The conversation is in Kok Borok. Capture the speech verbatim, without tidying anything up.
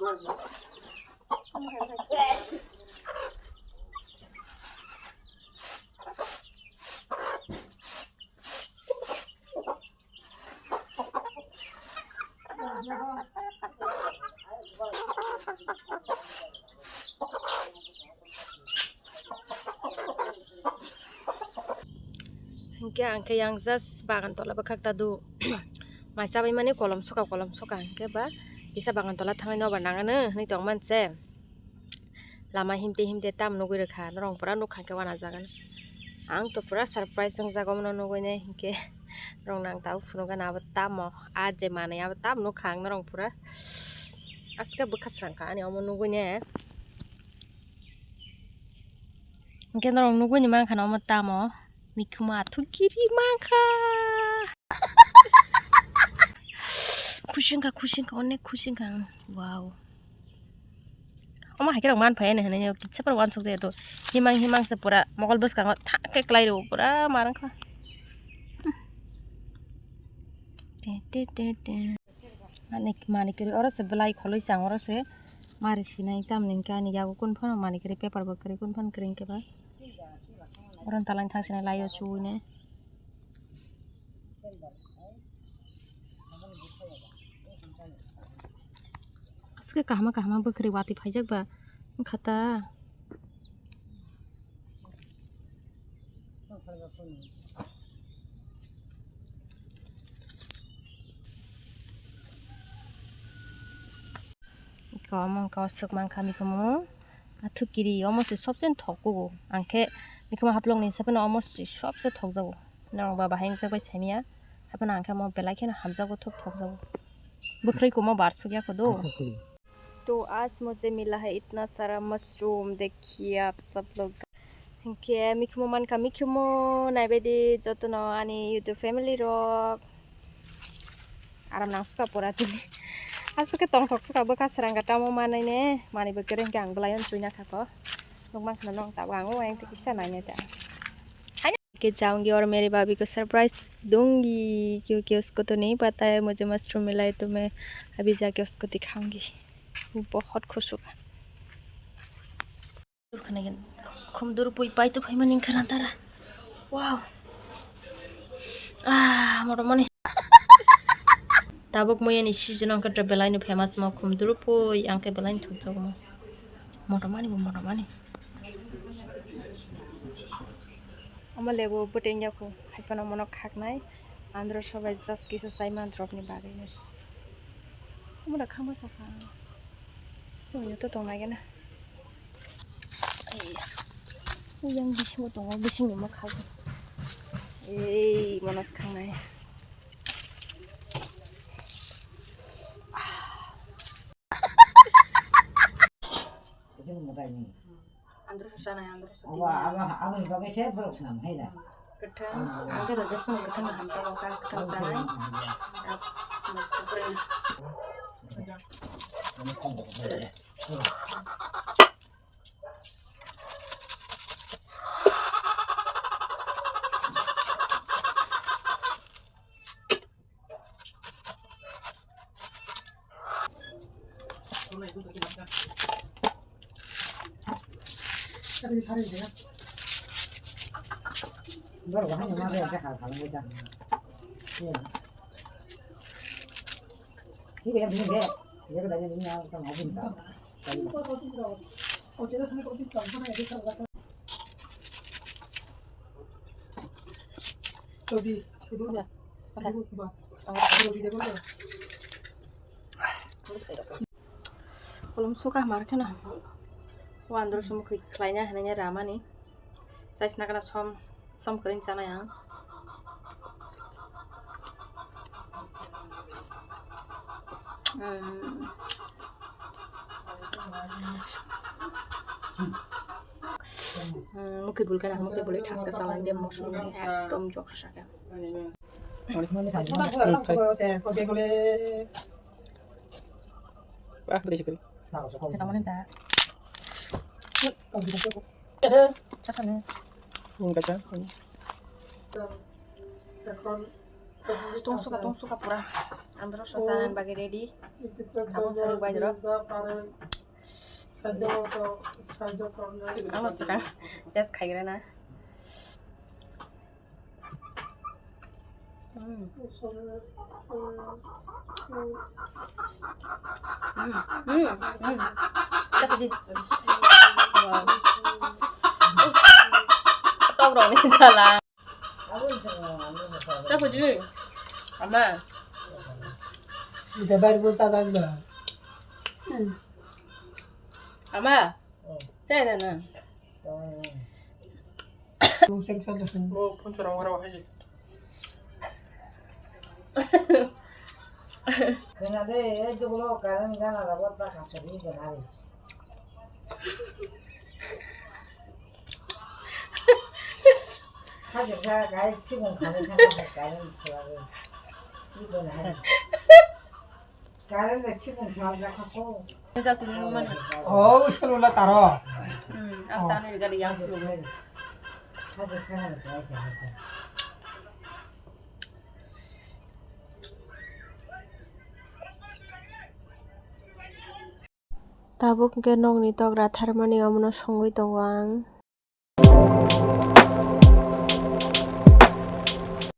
Hingke ang khe yang just bagan tola bwkhak ta do. Mai chabai mani kolom soka, kolom soka hingke ba kisa bagan tola thangwi nobar nangano hinwi tongman se. Lama himte himte tam nugwi rwkha, norong pura nukha khe wana jaga no. Ang to pura surprise wngjago, omono nugwi ne hinkhe norok nang tabuk phunukgana abo tamo, a je manwi abo tamo nukha ang norong pura. Aske bwkha swrangkha ani omo nugwi ne. Hinkhe norok nugwi ni mankha na omo tamo, mikhumu athuk kiri mankha. Khusi wngkha, khusi wngkha, onek khusi wngkha ang. Wow. Omo hai khe rok man phai ani hinwi kisa phano uansuk jaya to. Himang himang se pura mokol bwskango thang khe kwlai rwo pura mar wngkha. Te, te, te, te. Ani mani kwrwi oro se belai kholoi chang oro se mari sinai tamni hwnkhe ani yago kunu phano mani kwrwi paper bo kwrwi kunu phano kwrwi hwnkhe ba. Oro talani thang sinai lai o chuwi ne. Aske kahama kahama bwkhwrwi watwi phaijak ba wngkha ta. Iko omo wngkha o swk mankha mikhumu. Athuk kiri omo se sobse thok kugo. Ang khe mikhumu haplok ni saphano omo se sobse thok jago. Norok ba bahai wngjak bai saimanya. Haphano ang khe omo belai kheno hamjago thok thok jago. Bwkhwrwi kumo bar suk ya kho do. तो आज मुझे मिला है इतना सारा मशरूम, देखिए आप सब लोग। Hinkhe mikhumu mankha, mikhumu naibaidi jotono ani YouTube family rok. Aram nang suka pura tini. Aswk khe tongthok suka bwkha srangga tamo manai ne, manwi bo kwrwi hinkhe ang bwlai on chuina khako. Nuk mankha nang tabuk ang o ayang tei kisa nainai ta. के जाऊंगी और मेरी भाभी को सरप्राइज दूंगी, क्योंकि उसको तो नहीं पता है मुझे मशरूम मिला है, तो मैं अभी जाके उसको दिखाऊंगी। वो बहुत खुश होगा। Khum durpui pai to phaimani wngkha na tara. Wow. Ah, motomani. Tabuk moyani season wngkha belai no famous mo khum durpui, ang khe belai no thokjago mo. Motomani bo motomani. Omo lebu bwtwi wngya kho, hai phano omono khaknai. Andro sobai just kisa chai man drop ni bagwi nai. Omo da khama sakha. Tongya to tongnai gana. Ai. Uyang bisingo tongo, bisingni mo khago. Ei, mono khangnai. Andro sana, andro sana. Awa, awa, awa, bagwi se borok swnam hai da. Kwthang, ang khe rajasthan kwthang hamsa bokha, kwthang sanai. Kolom suka mar kheno. Wandro sumo khlaina hinwi ramani. Size nakna som, som kwrwi chanai ang. Hmm. Hmm, mukhi bulkana, mukhi bulai thaska chalai je mosol ekdom jok saka. Ah, boleh sekali. Teka mana ta? Ini kaca. Tong suka, tong suka pura. Ang borok sosa ang bagwi ready. Tabuk sarwi bai rok. Ang no swkang test khaigrana. Mm. Mm, mm, mm. Wow. Tok rok ni jala. Tok di. Ama. Ita bari bo ta dang da. Ama. Chai da na. Nungsem sa da. O phun chora wara wahai. Khna de, e dugulo current gana la bot ba ka sari gana re. Hajar sa kai chibung khani khani current chora re. Ni gana re. Current ba chibung sa ja kha ko. Jatuni nungmani. Oh, uskalo la taro. Hmm, ang tani gari yang tu. Tabuk hwnkhe nokni tok ratharmani omono songwi tongo ang.